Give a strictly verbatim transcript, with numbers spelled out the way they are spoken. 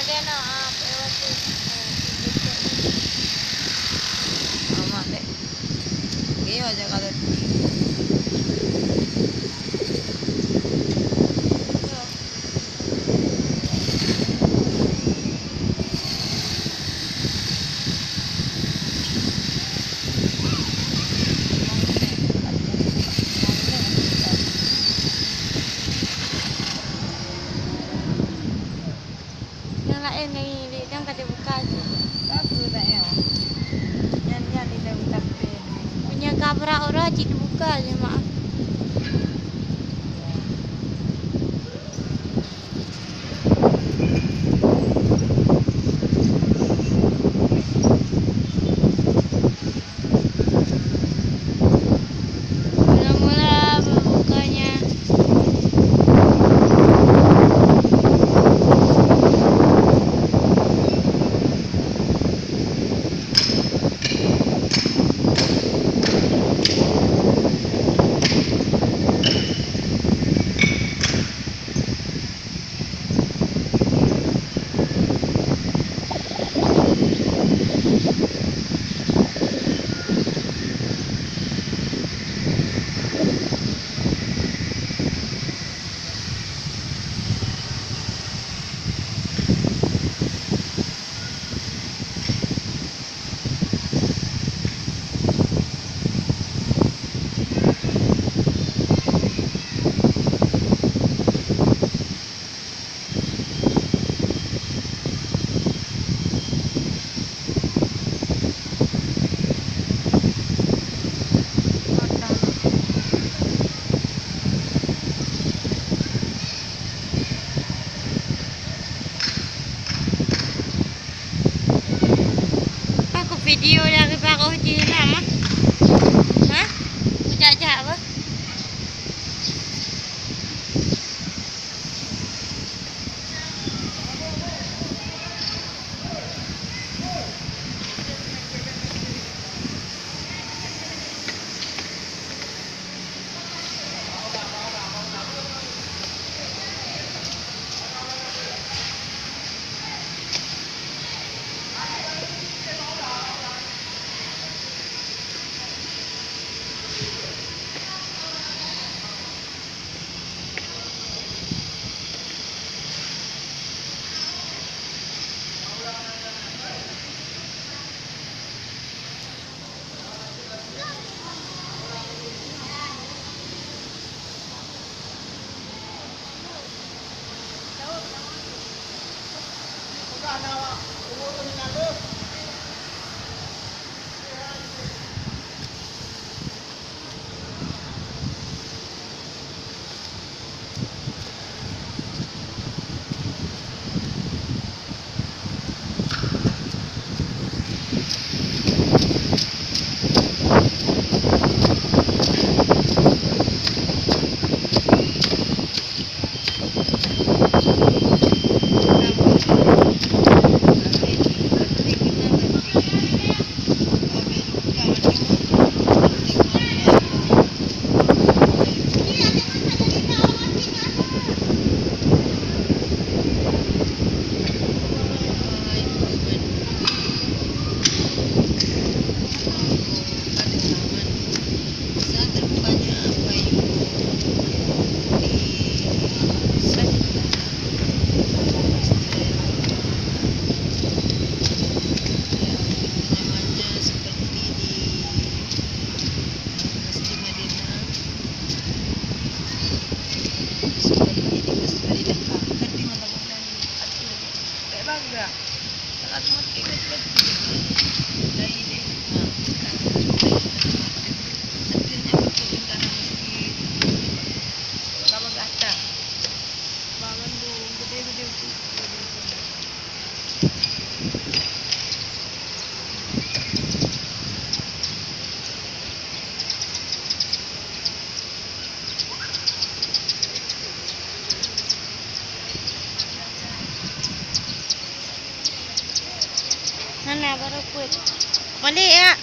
Kena, ah, lewat tu. Ah, tu, tu, tu. Aman deh. Oke, wajah kalau di. Nyang laén nyan, dek nyan ka dibuka cit. Ka peue na nyan? Nyan, nyan di dalam kafe. Meunyoe ka brat uroe cit dibuka cit, Mak. Mula-mula berbukanya. Apa ku video dari baroh jih lah, mah? Hah? Kujak-jak apa? Seperti di Masjid Madinah, seperti di Masjid Madinah. Kan di mana bukan? Bèk bangga. Kalau mati, mati, mati. Dari deh. Ha, bukan. Artinya betul tentara masjid. Kalau bangga atas. Bangun dulu, gede-gede tu. Hana, baru pun. Balik ya.